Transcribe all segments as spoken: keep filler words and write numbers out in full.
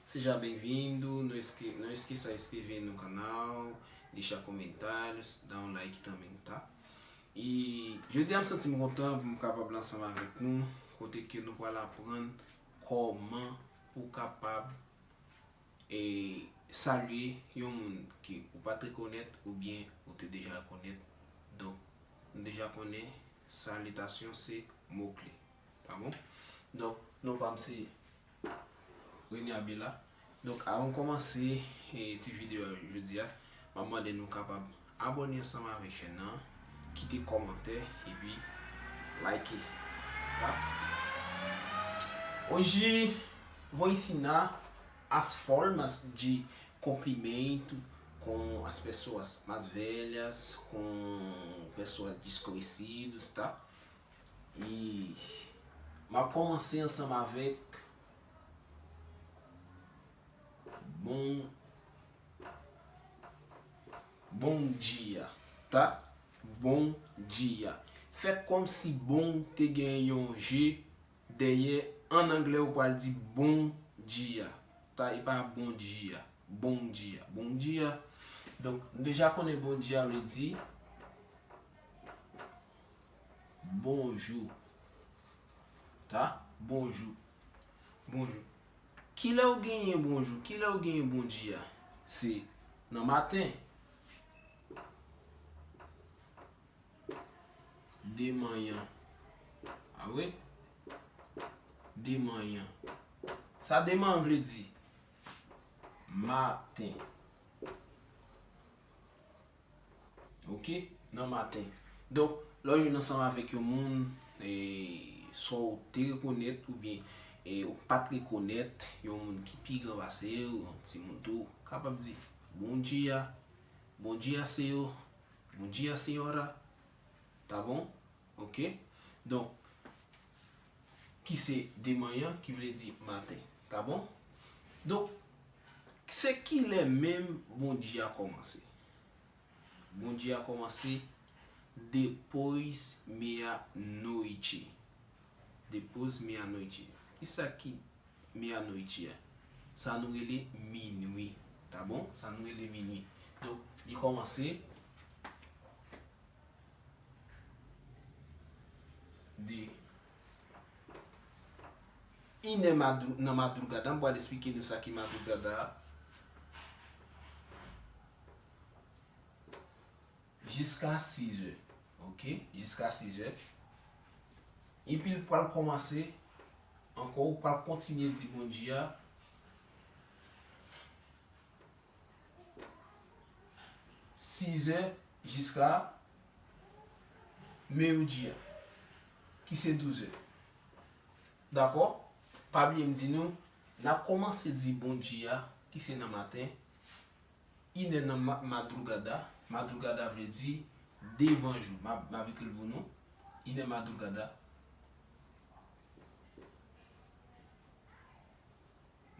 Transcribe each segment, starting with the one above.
Seja bem-vindo, não esque, não esqueça de inscrever no canal, deixar comentários, dar um like também, tá? E jodi a m santi m kontan pou m kapab la ansanm avèk nou, kote ke nou pral aprann kòman pou kapab e salye yon moun ke ou pa t rekonèt oubyen ou te deja rekonèt. Donk, nou deja konnen salitasyon se mo kle. Ta bon? Donk, non pa m se Rene Abela. Donk, avan m kòmanse e, ti videyo a jodi a, m ap mande nou kapab abòne ansanm avèk chèn nan, kite kòmantè, epi like. Tá? Hoje vou ensinar as formas de cumprimento com as pessoas mais velhas, com pessoas desconhecidas, tá? E m ap kòmanse ansanm avèk bon, bon dia, tá? Bon dia. Fè kòmsi bon te gen yon je dèyè, an anglè ou pral di bon dia. Ta, e pa bon dia. Bon dia. Bon dia. Donk, nou deja konnen bon dia vle di bonjou. Ta? Bonjou. Bonjou. Kilè ou genyen bonjou? Kilè ou genyen bon dia? Se nan maten. Demanyan. A wi? Demanyan. Sa demanyan vle di? Maten. Ok? Nan maten. Donk, lè w jwenn ansanm avèk yon moun, e, swa w te rekonèt oubyen e, ou pa t rekonèt, yon moun ki pi gran pase w, yon timoun tou, kapab di, "Bom dia, bom dia, senhor, bom dia, senhora." Ta bon? Ok? Donk, ki se demanyan, ki vle di maten. Ta bon? Donk, se kilè menm bon dia a kòmanse? Bon dia a kòmanse depois meia-noite. Depois meia-noite. Kisa ki meia-noite a? Sa nou rele minwi. Ta bon? Sa nou rele minwi. Donk, li kòmanse de inè madru-, nan madrugada. M pral esplike nou sa ki madrugada a. Jiska sizè. Ok? Jiska sizè. Epi l pral kòmanse ankò, ou pral kontinye di bon dia. Sizè jiska meio-dia, ki se douzè. Dakò? Pa bliye m di nou, n ap kòmanse di bon dia, ki se nan maten, inè nan ma-, madrugada. Madrugada vle di devan jou. M ap, m ap ekri l pou nou. Inè madrugada.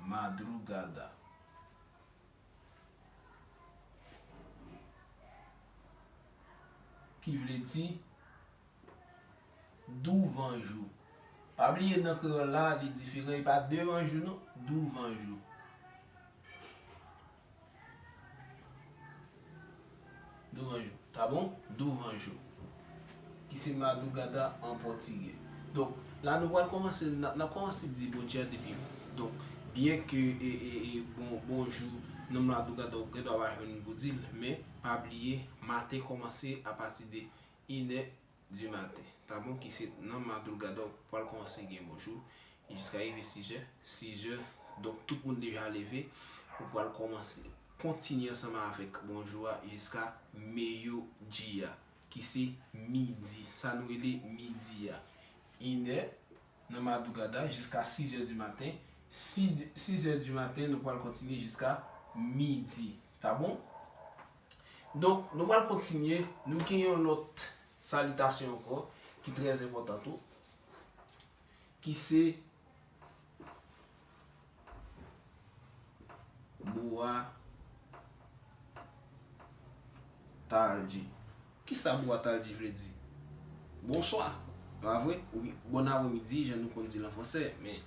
Madrugada. Ki vle di douvan jou. Pa bliye nan kreyòl la, li diferan, e pa devan jou non, douvan jou. Douvan jou. Ta bon? Douvan jou. Ki se madrugada an pòtigè. Donk, la nou pral kòmanse, n ap, n ap kòmanse di bon dia depi. Donk, byen ke, e, e, e, bon, bonjou, nan madrugada ou gen dwa pa jwenn pou di l, men pa bliye, maten kòmanse apati de inè di maten. Ta bon, ki se nan madrugada ou pral kòmanse gen bonjou, jiska rive sizè, sizè, donk tout moun deja leve, ou pral kòmanse kontinye ansanm avèk bonjou a jiska meio-dia, ki se midi, sa nou rele midi a. Inè nan madrugada jiska sizè di maten, si, sizè di maten, nou pral kontinye jiska midi. Ta bon? Donk, nou pral kontinye, nou gen yon lòt salitasyon ankò, ki trè enpòtan tou, ki se boa tarde. Kisa boa tarde vle di? Bonswa. Pa vre? Ou bi-, bon apremidi, jan nou konn di l an fransè, men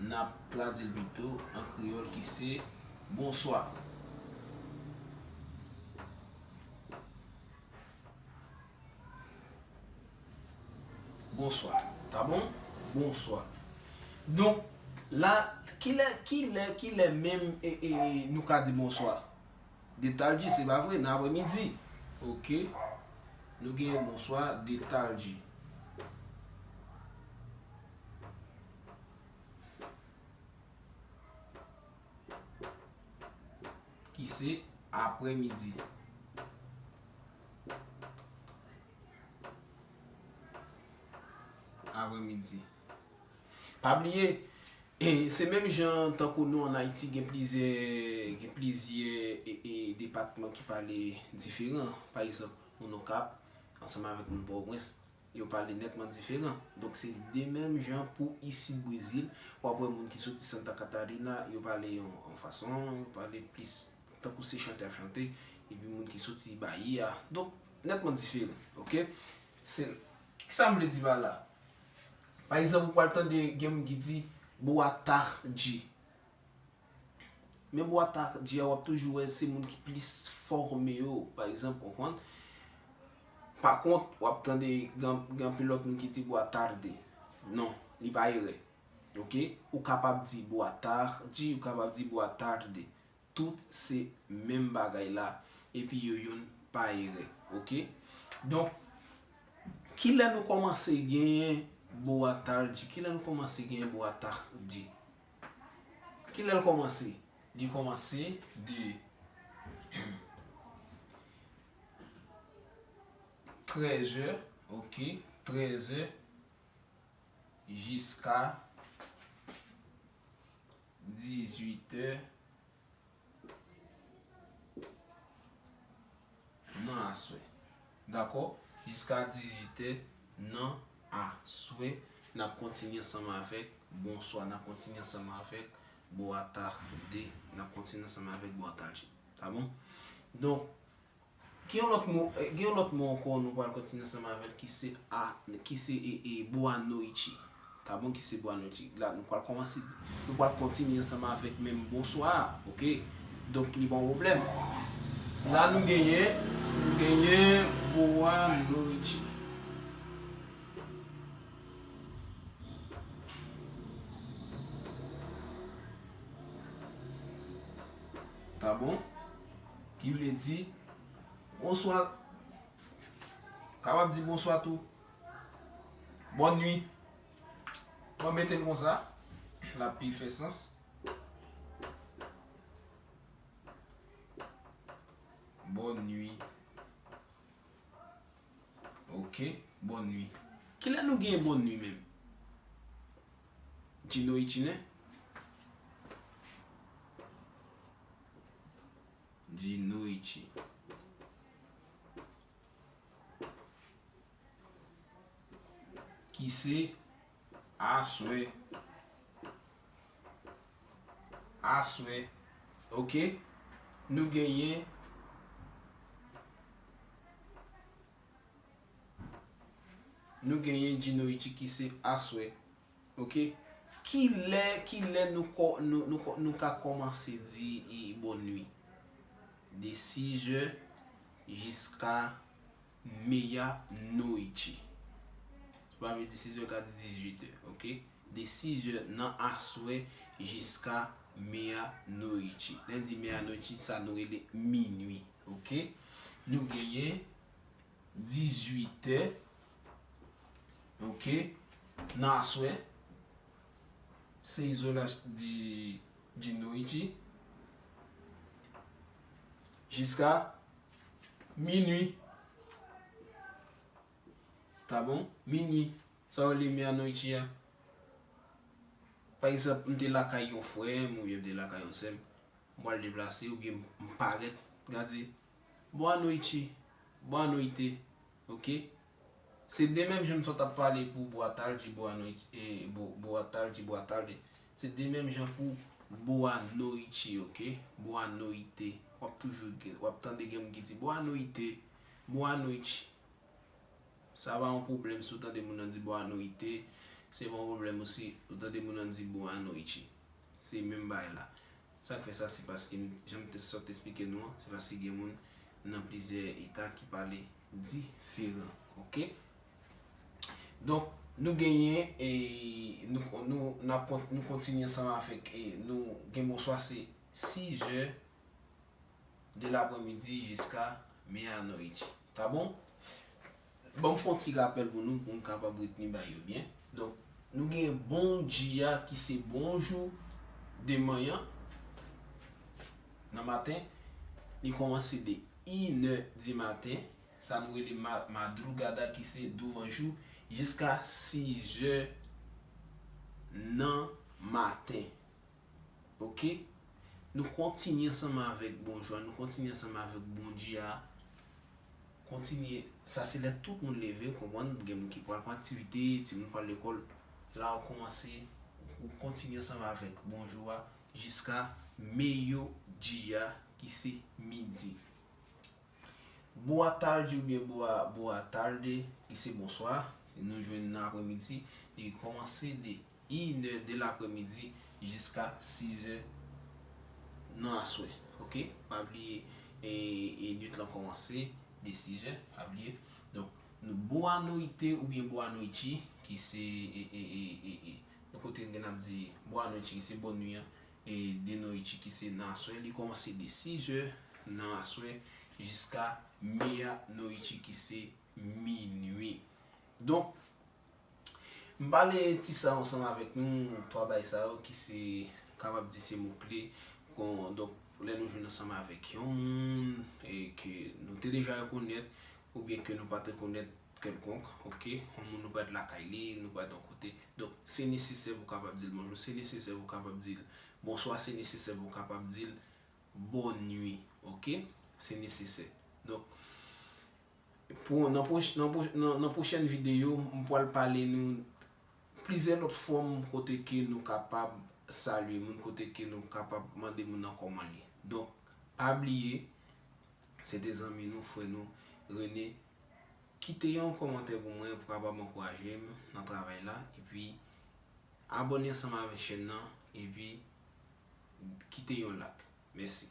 n ap tradui l pito an kreyòl ki se bonswa. Bonswa. Ta bon? Bonswa. Donk, la, kilè, kilè, kilè menm e, e, nou ka di bonswa? Detalji, se pa vre, nan apremidi. Oke. Nou genyen bonswa, detalji. Ki se apremidi. Apremidi. Pa bliye, e, se menm jan tankou nou ann Ayiti, gen plizyè, gen plizyè, e, e, depatman ki pale diferan. Pa egzanp, moun Okap, ansanm avèk moun Pòtoprens, yo pale nètman diferan. Donk, se de menm jan pou isit Brezil. W ap wè moun ki soti Santa Catarina, yo pale yon, yon fason, yo pale plis tankou se chante y ap chante, epi moun ki soti Bahia. Donk, nètman diferan, oke? Se, kisa m vle di pa la? Pa egzanp, ou pral tande gen moun ki di boa tarde. Men boa tarde a, w ap toujou wè se moun ki plis fòme yo, pa egzanp, konprann? Pa kont, w ap tande gen, gen anpil lòt moun ki di boa tarde. Non, li pa erè. Oke? Ou kapab di boa tarde, ou kapab di boa tarde. Tout se menm bagay la, epi yo youn pa erè. Oke? Donk, kilè nou kòmanse genyen boa tarde? Kilè nou kòmanse genyen boa tarde? Kilè l kòmanse? Li kòmanse de trèzè, oke, trèzè jiska dizuit è nan aswè. Dakò? Jiska dizuit è nan aswè, n ap kontinye ansanm avèk bonswa, n ap kontinye ansanm avèk boa tarde, n ap kontinye ansanm avèk boa tarde. Ta bon? Donk, gen yon lòt mo, eh, gen yon lòt mo ankò nou pral kontinye ansanm avè l ki se a, ki se, e, e, boa noite. Ta bon, ki se boa noite. La, nou pral kòmanse di, nou pral kontinye ansanm avèk menm bonswa a, oke? Donk, li pa yon pwoblèm. La, nou genyen, nou genyen boa noite. Ta bon? Ki vle di, bonswa. Kapab di bonswa tou. Bòn nwi. Mwen mete l konsa. L ap pi fè sans. Bòn nwi. Oke, bòn nwi. Kilè nou gen bòn nwi menm? Djinoichi, nen? Djinoichi. Ki se aswè. Aswè. Oke? Nou genyen, nou genyen Djinoichi ki se aswè. Oke? Kilè, kilè nou kò-, nou, nou kò-, nou ka kòmanse di, e, bòn nwi? De sizè jiska meyanoichi. Sa vle di sizè ka di dizuit è, oke? De sizè nan aswè jiska meyanoichi. Lè n di meyanoichi, sa nou rele minui, oke? Nou genyen dizuit è, oke, nan aswè, se izola di, di noichi, jiska minui. Ta bon? Minui. Sa yo rele meyanoichi a. Pa egzanp, m te lakay yon frè m oubyen m te lakay yon sè m. M pral deplase oubyen m parèt, gade, boa noite, boa noite, oke? Se de menm jan m sot ap pale pou boa tarde, boa noite, e, bo-, boa tarde, boa tarde. Se de menm jan pou boa noite, oke? Boa noite. W ap toujou gen, w ap tande gen moun ki di boa noite, boa noite. Sa pa yon pwoblèm si w tande moun nan di boa noite, se pa yon pwoblèm osi si w tande moun nan di boa noite. Se menm bagay la. Sa k fè sa, se paske m, jan m te sot eksplike nou an, se paske gen moun nan plizyè eta ki pale diferan, oke? Donk, nou genyen, e nou, nou, n ap kont-, nou kontinye ansanm avèk, e nou gen bonswa, se sizè de lapremidi jiska meyanoiti. Ta bon? Ban m fè yon ti rapèl pou nou, pou n kapab retni bagay yo byen. Donk, nou gen bon dia ki se bonjou de manyan nan maten. Li kòmanse de inè di maten, sa nou rele ma-, madrugada ki se douvanjou, jiska sizè nan maten. Oke? Nou kontinye ansanm avèk bonjou a, nou kontinye ansanm avèk bondia a. Kontinye, sa se lè tout moun leve, konprann, gen moun ki pral pran aktivite, timoun pral lekòl. La ou kòmanse, ou kontinye ansanm avèk bonjou a jiska meyodia ki se midi. Boa tarde oubyen boa, boa tarde, ki se bonswa, nou jwenn nan apremidi, li kòmanse de inè de lapremidi jiska sizè nan aswè. Oke? Pa bliye, e, e nwit lan kòmanse de sizè, pa bliye. Donk, nou boa noite oubyen boa noite, ki se, e, e, e, e, e, nou kote gen ap di boa noite, ki se bòn nwi an, e de noite, ki se nan aswè, li kòmanse de sizè nan aswè jiska meya noite, ki se minwi. Donk, m pale ti sa ansanm avèk nou, twa bay sa yo ki se, kapab di se mo kle. Kon, donk, lè nou jwenn ansanm avèk yon moun, e ke nou te deja rekonèt, oubyen ke nou pa t rekonèt kèlkonk, oke? Yon moun nou pa t lakay li, nou pa t yon kote. Donk, se nesesè pou w kapab di l bonjou, se nesesè pou w kapab di l bonswa, se nesesè pou w kapab di l bòn nwi, oke? Se nesesè. Donk, pou, nan pwoch-, nan pwoch-, nan, nan pwochèn videyo, m pral pale nou plizyè lòt fòm kote ke nou kapab salye moun, kote ke nou kapab mande moun nan kòman l ye. Donk, pa bliye, se te zanmi nou, frè nou, Rene. Kite yon kòmantè pou mwen, pou kapab ankouraje m nan travay la, epi abòne ansanm avèk chèn nan, epi kite yon like. Mèsi.